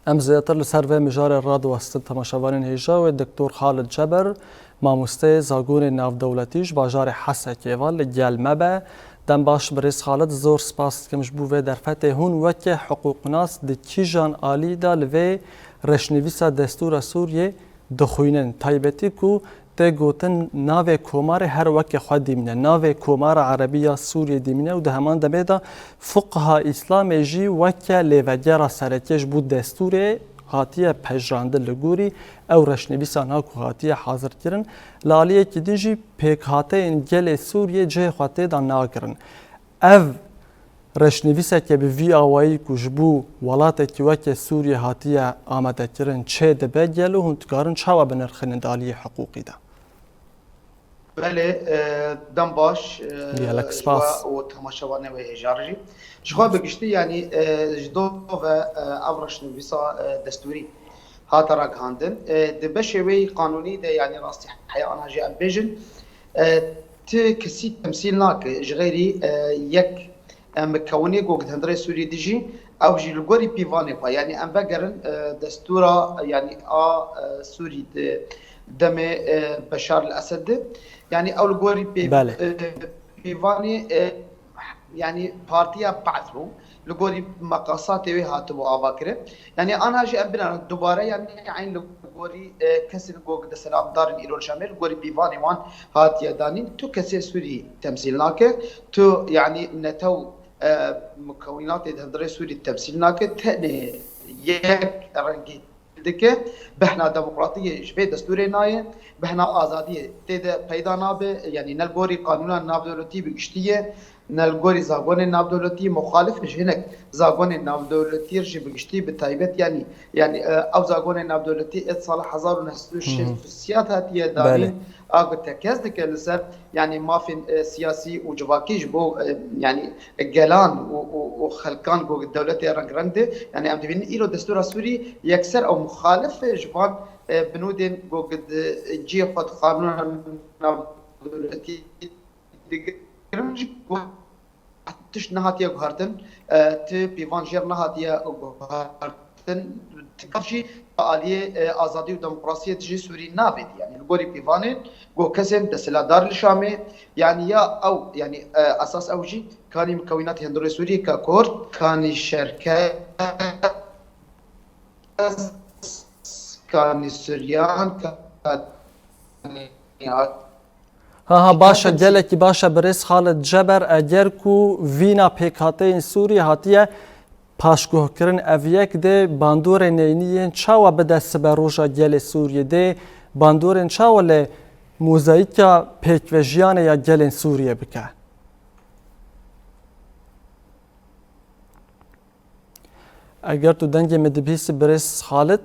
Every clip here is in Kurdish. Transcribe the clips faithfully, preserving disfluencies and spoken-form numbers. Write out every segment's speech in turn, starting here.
Em zêdetir li ser vê mijarê radiwestin temaşevanên hêja wê. Doktor Xalid Ceber, mamosteyê zagonê navdewletî ji bajarê Hesekê ve li gel me be. Dem baş birêz Xalid, zor spas dikim ji bo vê derfetê. Hûn weke hiqûqnas di kîjan alî de li vê reşnivîsa destûra Sûriyê dixwînin? Taybetî ku tê gotin navê komarê her weke xwe dîmîne. Navê Komara Erebî ya Sûriyê dîmîne û di heman demê de fuqeha Îslamê jî weke lêvegera sereke ji bo destûrê hatiye pejirandin. Li gorî ew reşnivîsa na ku hatiye hazirkirin, li aliyekî din jî pêkhateyên gelê Sûriyê cihê xwe tê de nagirin. Ev reşnivîseke bi vî awayî ku ji bo welatekî weke Sûriyê hatiye amadekirin çê dibe, gelo hûn dikarin çawa binirxînin di aliyê hiqûqî de? Belê, e, dem baş, e, Gelek ji spas. We û temaşevanê wê hêja re jî. Ji xwe bi giştî, yanî, e, ji do ve, e, ev reşnivîsa, e, destûrî hate ragihandin. E, di beşê wê yî qanûnî de, yanî rastî heya ana jî em bêjin, e, ti kesî temsîl nake, ji xeyrî, e, yek, e, mukewinê ku di hundirê Sûriyê dijî, ew jî li gorî pîvanê xwe, yanî em vegerin, e, destûra, yanî a, e, Sûrî di demê, e, Beşar el Esed de, yanî ew li gorî pê-, Belê. e, pîvanê, e, yanî partiya Ba'th bû, li gorî meqasatê wê hatibû avakirin. Yanî ana jî em binêrin dubare, yanî eyn li gorî, e, kesên ku desthilatdar in îro li Şamê, li gorî pîvanê wan hatiye danîn. Tu kesê Sûrî temsîl nake, tu yanî netew, e, mukewînatê di hundirê Sûrî temsîl nake, tenê yek rengî dike, behna demokratiyê ji vê destûrê nayê, behna azadiyê tê de peyda nabe, yanî ne li gorî qanûna navdewletî bi giştî ye, ne li gorî zagonên navdewletî, muxalif ji hinek zagonên navdewletî jî bi giştî, bi taybet, yanî, yanî, e, ew zagonên navdewletî ê di sala hezar û neh sed û şêst û sê hatiye danîn, Belê. a ku tekez dike li ser, yanî, mafên, e, siyasî û civakî ji bo, e, yanî, gelan û, û, û xelkan ku dewletê reng reng de, yanî, em dibînin îro destûra Sûrî yekser ew muxalif e ji van, e, binûdên ku di cihê xwe di qanûna navdewletî digirin, ji ku tişt nehatiye guhertin, e, ti pîvan jêr nehatiye guhertin, ti gav jî aliyê, e, azadî û demokrasiyê dijî Sûrî navêt. Yanî li gorî pîvanê ku kesên desthilatdar li Şamê, yanî ya ew, yanî, e, esas ew jî kanî mukewînatê hundirê Sûrî, ka Kurd, kanî Şerkes, kanî Suryan, kanî Ha ha, baş e, gelekî baş e, birêz Xalid Ceber, eger ku vîna pêkhateyên Sûriyê hatiye paşguhkirin, ev yek dê bandorê neyînî yên çawa bide siberoja gelê Sûriyê, dê bandorên çawa li mozayîka pêkvejiyanê ya gelên Sûriyê bike? Eger tu dengê min dibihîsî, birêz Xalid.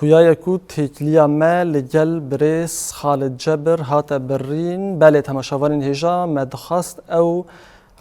Xuya ye ku têkiliya me li gel birêz Xalid Cebir hate birîn. Belê, temaşevanên hêja, me dixwest ew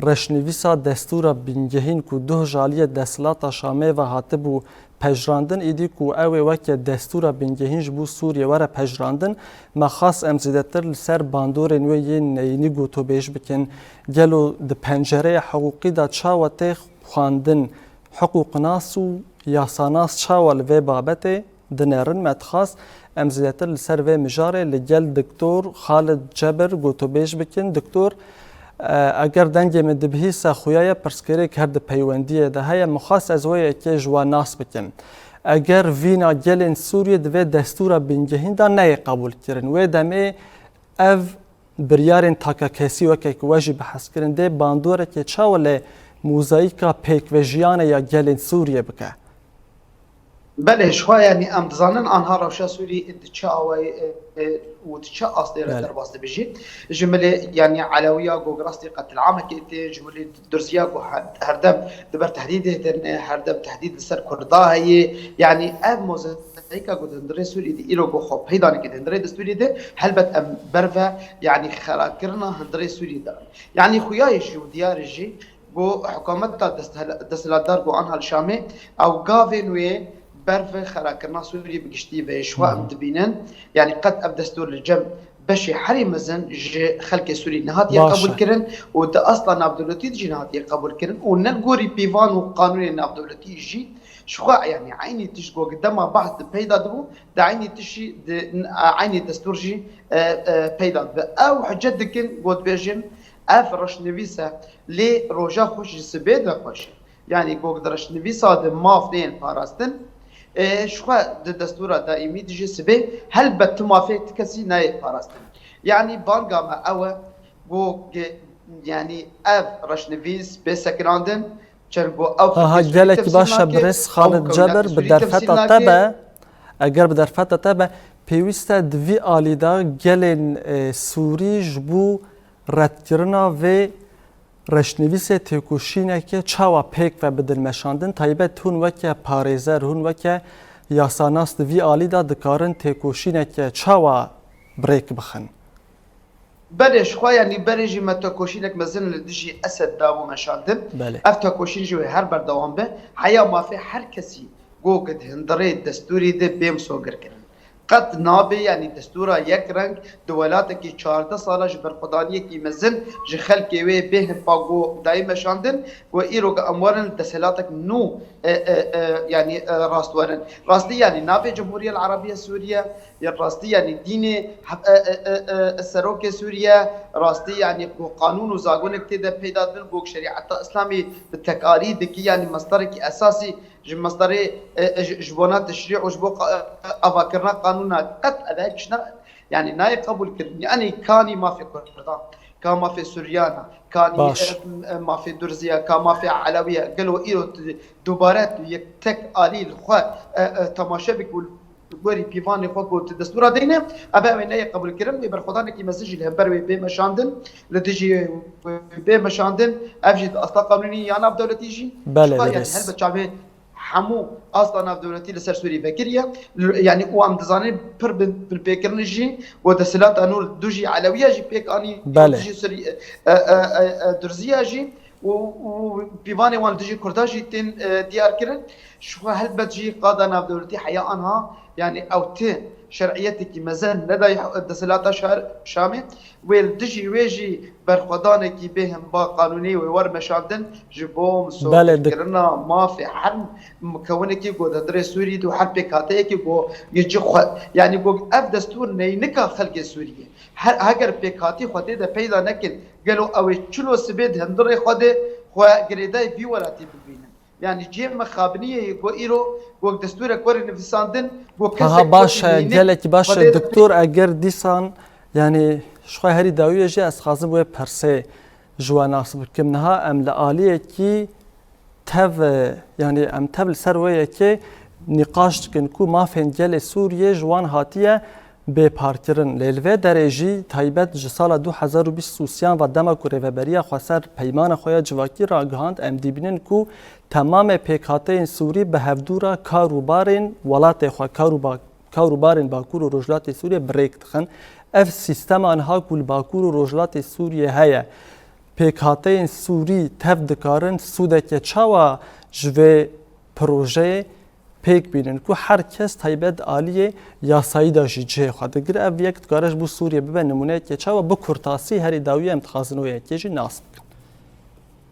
reşnivîsa destûra bingehîn ku duh ji aliyê desthilata Şamê ve hatibû pejirandin, îdî ku ew ê weke destûra bingehîn ji bo Sûriyê were pejirandin, me xwest em zêdetir li ser bandorên wê yên neyînî gotobêj bikin. Gelo di pencereya hiqûqî de çawa tê xwendin? Hiqûqnas û yasanas çawa li vê babetê dinêrin? Me dixwest em zêdetir li ser vê mijarê li gel Doktor Xalid Cebir gotobêj bikin. Doktor, e, eger dengê min dibihîse, xuya ye pirsgirêk her di peywendiyê de heye. Min xwest ez wê yekê ji we nas bikim. Eger vîna gelên Sûriyê di vê destûra bingehîn de neyê qebûlkirin, wê demê ev biryarên takakesî weke ku we jî behs kirin, dê bandoreke çawa li mozayîka pêkvejiyanê ya gelên Sûriyê bike? Belê, ji xwe, yanî em dizanin anha rewşa Sûrî di çi awayî, e, e, û di çi astê re Belê. derbas dibe jî. Ji milê, yanî Elewiya ku rastî qetilamekê tê, ji milê Durziya ku her, herdem di ber tehdîdê de ne, herdem tehdîd li ser Kurda heye. Yanî ev mozayîka ku di hundirê Sûrî de îro ku xwe peyda dike di hundirê destûrî de, helbet em ber ve, yanî xerakirina hundirê Sûrî de. Yanî xuya ye jî û diyar e jî ku hikûmeta dest-, desthilatdar ku anha li Şamê, ew gavên wê ber ve xerakirina Sûrî bi giştî ve. Ji xwe em dibînin, yanî qet ev destûr li cem beşê herî mezin ji xelkê Sûrî nehatiye Baş e. qebûlkirin û di asta navdewletî de jî nehatiye qebûlkirin û ne li gorî pîvan û qanûnên navdewletî jî ji xwe, yanî eynî tişt ku dema behs di peyda dibû, di eynî tişt jî di eynî destûr jî, e, e, peyda dibe. Ew hicet dikin ku dibêjin, ev reşnivîs e, lê roja xweş ji sibê de xweş e. Yanî gog di reşnivîsa de maf neyên parastin, e, ji xwe di destûra daîmî de jî sibê helbet tu mafê ti kesî nayê parastin. Yanî banga me ew e, gog, yanî ev reşnivîs bê sekinandin, çergo ew Aha, xelkê Sûrî gelekî temsîl baş e, nake, birêz ew Xalid kewina Cebir, bi temsîl derfeta nake. te be, eger bi derfeta te be, pêwîst e di vî alî de gelên, e, Sûrî ji bo redkirina vê reşnivîsê têkoşîneke çawa pêk ve bidin meşandin? Taybet hûn weke parêzer, hûn weke yasanas di vî alî de dikarin têkoşîneke çawa brêk bixin? Belê, ji xwe, yanî berê jî me tekoşînek mezin li dijî Esed dabû meşandin. Belê. Ev tekoşîn jî wê her berdewam be. Heya mafê her kesî ku di hundirê destûrê de bê misogirkirin. Qet nabe, yanî destûra yek reng di welatekî çardeh sala ji berxwedaniyekî mezin ji xelkê wê bê himpa ku dayî meşandin, ku îro ku em werin li desthilatek nû, e, e, e, yanî, e, rast werin. Rastî, yanî nabe Cumhuriyet Arabiye Sûriye, ya rastî, yanî dînê, e, e, e, e, serokê Sûriye, rastî, yanî ku qanûn û zagonek tê de peyda dibin, ku şerîeta Îslamî bi tekarî dikî, yanî mesdarekî esasî ji mesdarê, e, e, ji, ji bona teşrî û ji bo qa-, e, avakirina qanûna qet ev her tişt na-, yanî nayê qebûl kirin. Yanî kanî mafê Kurdan, ka mafê Suryana, kanî, Baş. e, e, mafê Durziya, ka mafê Elewiya, gelo îro tu dubare tu yek tek alî li xwe, e, e, temaşe bik û li gorî pîvanê xwe ku tu destûra deyne, ebe ew ê neyê qebûl kirin, wê berxwedanekî mezin jî li hember wê bê meşandin, li dijî wê bê meşandin, ev jî di asta qanûnî ya navdewletî jî. Belê, Ji xwe, yanî belê. helbet çavê hemû asta navdewletî li ser Sûrî vekiriye. L-, yanî û em dizanin pir bi, binpêkirin jî û desthilata nû li dijî Elewiya jî pêk anî, Belê. dijî Sûrî, e, e, e, e, Durziya jî û, û pîvanê wan li dijî Kurda jî tên, e, diyar kirin. Ji xwe helbet jî qada navdewletî heya anha, yanî ew ti şer'iyetekî mezin nedaye desthilata şar Şamê. Wê li dijî wê jî berxwedanekî bê himba qanûnî wê wer meşandin ji bo Belê, dik- misogerkirina mafê her mukewinekî ku di hundirê Sûrî de û her pêkhateyekî ku yê ci xwe, yanî ku ev destûr neynika xelkê Sûriyê. Her, heger pêkhatî xwe tê de peyda nekin, gelo ew ê çilo sibê di hundirê xwe de xwe girêdayî vî welatî bibînin? Yanî cihê me xabiniyê ye ku îro wek destûrek were nivîsandin, ku kesek Aha, baş e, wekî neynik gelekî baş e, xwedê de doktor, eger dîsan, yanî ji xwe herî dawiyê jî ez xwazim wê pirsê ji we nas bikim. Niha em li aliyekî tev, e, yanî em tev li ser wê yekê nîqaş dikin ku mafên gelê Sûriyê ji wan hatiye bêparkirin. Lê li vê derê jî taybet ji sala du hezar û bîst û sêyan ve dema ku Rêveberiya Xweser peymana xwe ya civakî ragihand, em dibînin ku temamê pêkhateyên Sûrî bi hevdû re kar û barên welatê xwe, kar û ba-, kar û barên Bakur û Rojhilatê Sûriyê bi rêk dixin. Ev sîstema niha ku li Bakur û Rojhilatê Sûriyê heye, pêkhateyên Sûrî tev dikarin sûdeke çawa ji vê projeyê pêk bînin ku her kes taybet aliyê yasayî de jî cihê xwe digire. Ev yek dikare ji bo Sûriyê bibe nimûneyeke çawa bi kurtasî herî dawî em dixwazin wê yekê jî nas bikin.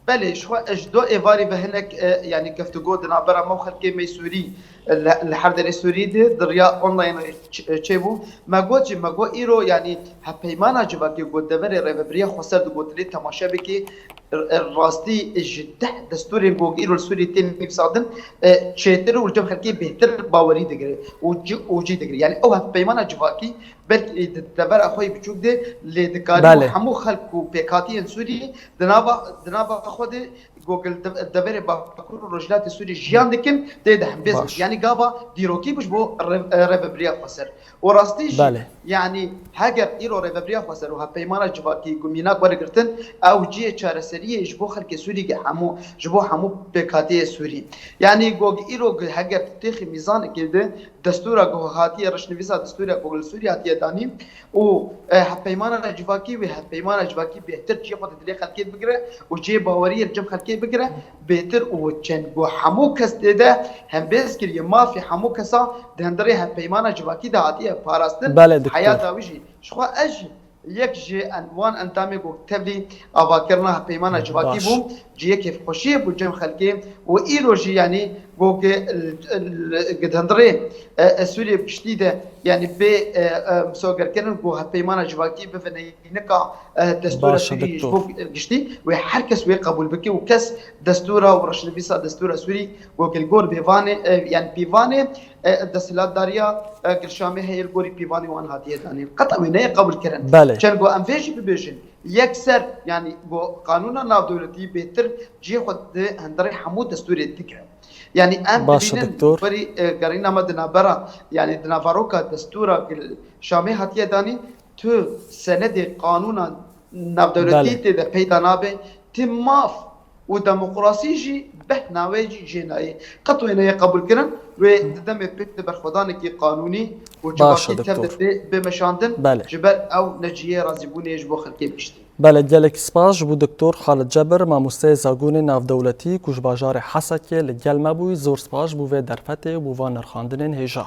Belê, ji xwe ez ji do êvarî ve hinek, e, yanî guftûgo di navbera me û xelkê me yê Sûrî, e, li, li her derê Sûrî de di riya online ç-, e, çêbû. Me got jî, me got îro, yanî hevpeymana civakê got deverê Rêveberiya Xweser digot lê temaşe bikê, r-, rastî ji deh destûrên ku îro li Sûriyê tên nivîsandin, e, çêtir û li cem xelkê bêhtir bawerî digire û ci-, û cî digire. Yanî ew hevpeymana civakî belkî di devera xwe yê biçûk de lê dikarî Belê. hemû xelk û pêkhatiyên Sûriyê di nava, di nava xwe de ku li de-, deverê Bakur û Rojhilatê Sûriyê jiyan dikin, tê de hembêz Baş. Yanî gava dîrokî bû ji bo re-, e, Rêveberiya Xweser. Û rastî jî, Belê. yanî heger îro Rêveberiya Xweser û Hevpeymana Civakî ku mînak were girtin, ew cihê çareseriyê ji bo xelkê Sûrî ge hemû, ji bo hemû pêkhateyê Sûrî. Yanî gog îro ge heger têxî mîzanekê de destûra ku hatiye, reşnivîsa destûra ku li Sûrî hatiye danî û e, hevpeymana civakî wê hevpeymana civakî bêhtir cihê xwe di dilê xelkê bigire û cihê baweriyê li cem xelkê bigire bêhtir û çend ku hemû kes tê de hembêz kiriye mafê hemû kesa di hundirê hevpeymana civakî de hatiye parastin. Belê, doktor. Heyata wî jî. Jixwe ez jî yek ji en-, wan endamê ku tevlî avakirina hevpeymana civakî Baş. bûm, cihê kêfxweşiyê bû cem xelkê û îro jî, yanî, ku ki, l-, l-, di hundirê, e, e, Sûriyê bi giştî de, yanî, bê, e, e, misogerkirin ku hevpeymana civakî bive neynika, e, destûra Baş e, Sûriyê ji doktor. bo giştî wê her kes wê qebûl bike û kes destûra û reşnivîsa destûra Sûrî ku ki li gor vê vanê, e, yanî pîvanê, e, desthilatdariya, e, Gilşamê heye li gorî pîvanê wan hatiye danîn. Qet ew ê neyê qebûlkirin. Belê. Çend ku em vê jî bibêjin, yekser, yanî ku qanûna navdewletî bêhtir cihê xwe di hundirê hemû destûrê digire. Yanî em Baş e, dibînin doktor. werî, e, gerîna me di navbera, yanî di naveroka destûra Gilşamê hatiye danîn, tu senedê qanûna navdewletî Belê. tê de peyda nabe, tu maf û demokrasî jî behna wê jî jê nayê. Qet wê neyê qebûlkirin, wê di demê pêk de berxwedanekî qanûnî û Baş e, civakî tev de doktor. bê, bê meşandin, Belê. ji ber ew ne cihê razîbûnê ji bo xelkê bi giştî. Belê, gelek spas ji bo doktor Xalid Cebir, mamosteyê zagonê navdewletî ku ji bajarê Hesekê li gel me bûyî, zor spas ji bo vê derfetê û bo van nirxandinên hêja.